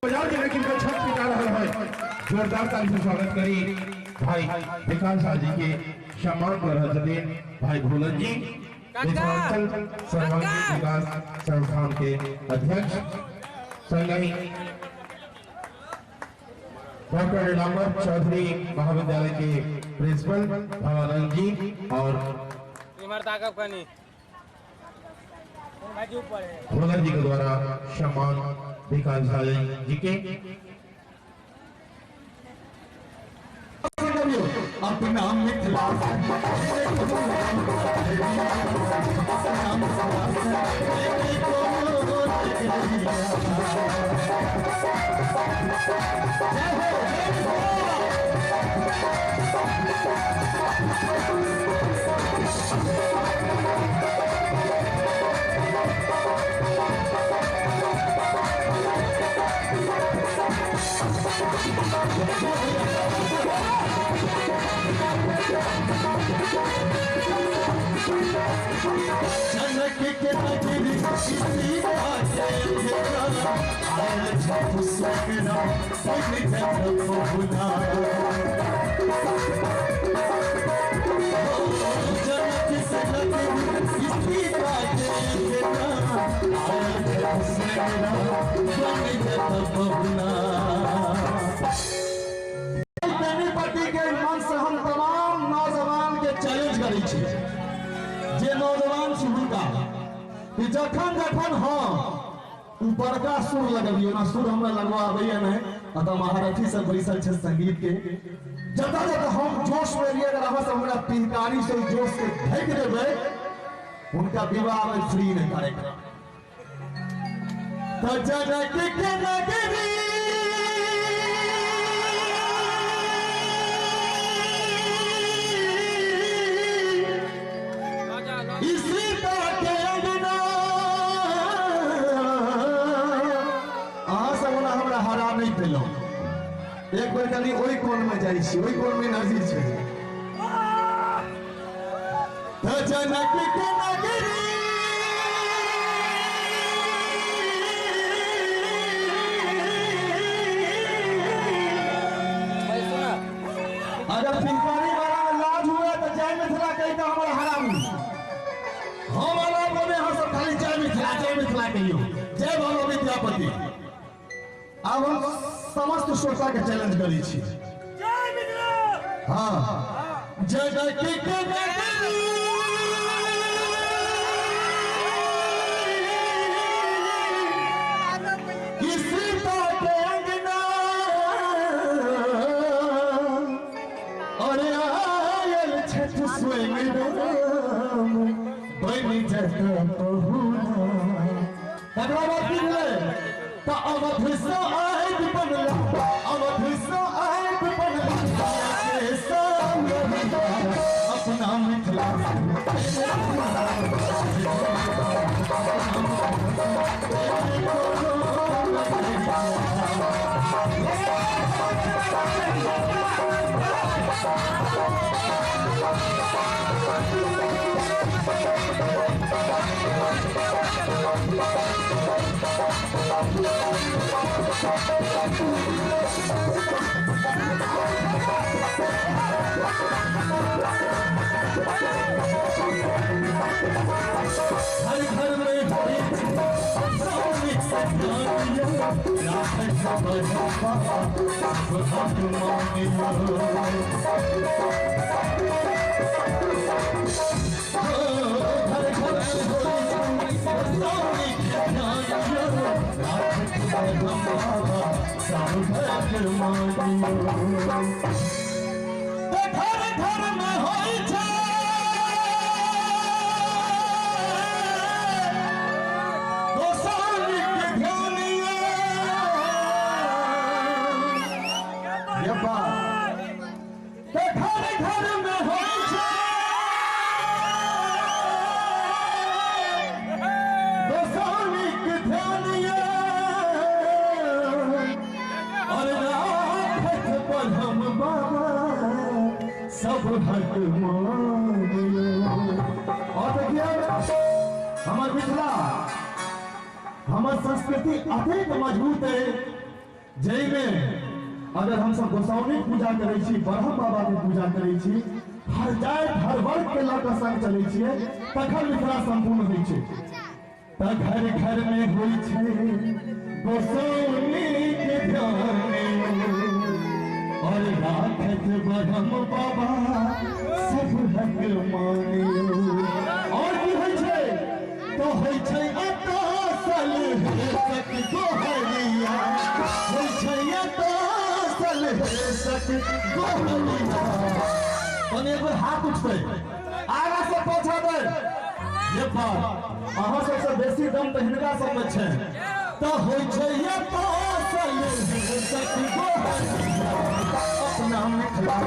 बाजार के लेकिन छत पिटा रहा है। जोरदार ताली से स्वागत करी भाई विकास शाह जी के सम्मान कर रहल छथिन भाई भोलन जी, मिथिलांचल सर्वांगीण विकास संस्थान के अध्यक्ष, संगहि डॉक्टर नीलांबर चौधरी महाविद्यालय के प्रिंसिपल भवानंद जी और भोलन जी के द्वारा सम्मान विकास झा जी के। अपना मिथिला जनक के नगरी सीता के आयल छठ सुखना बन जत बहुना। जनक से नगरी सीता के आयल छठ सुखना बन जत बहुना। बेनीपट्टी के मन से हम तमाम नौजवान के चैलेंज करै छी, जे नौजवान छी हुनका कि जखन जखन हम ऊपरका सुर लगबियौ ना, सुर हमरा लगवा आबैया नहि, अतः महारथी सब बैसल छै संगीत के, जतऽ जतऽ हम जोश में एलियै, अगर अहाँ सब हमरा पिहकारी से जोश के ढकि देबै, हुनका विवाह में फ्री नहि कार्यक्रम। तऽ जनक के नगरी सीता के अंगना, अहाँ सब ओना हमरा हरा नहि पेलहुँ। एक बेर कनि ओहि कोन में जाइ छी, ओहि कोन में एनर्जी छै। तऽ जनक के नगरी अगर पिनकारी वाला में लाज हुए तो जय मिथिला कहि कऽ हमर हराबू। हम अलाव बोले अहाँ सब खाली जय मिथिला कहियौ, जय बाबा विद्यापति। आब हम समस्त श्रोता के चैलेंज करै छी। हाँ, जनक के नगरी सीता के अंगना, और आयल छठ स्वयं राम बनि जत बहुना। तकरा बाद की भेलै तऽ अवध सँ आबि बनला, अवध सँ आबि बनला अपना मिथिला। हर घर में घर घर में होइ छै घर घर में होइ छै गोसाउनिक ध्यान, और राखत पर हम बाबा सब हक मानियो। और देखिए हमर मिथिला, हमर संस्कृति अतेक मजबूत है। जाहिमे अगर हम सब गोसाउनी पूजा करै छी, ब्रह्म बाबा के पूजा करै छी, हर जाति हर वर्ग के लऽ कऽ संग चलै छियै, तखन मिथिला संपूर्ण होइ छै। तऽ घर घर में होइ छै गोसाउनी के ध्यान और राखत ब्रह्म बाबा सब हक मानियो। और की होइ छै तो होइ छै अतसल हेसक गोहरिया, होइ छै अतसल हेसक गोहरिया। तनी एक बेर हाथ उठतै आगा से पाछा दे, ये बात अहाँ सबसे बेसी दम तऽ हिनका सबमे छै। तऽ होइ छै अतसल हेसक गोहरिया, अपना मिथिला।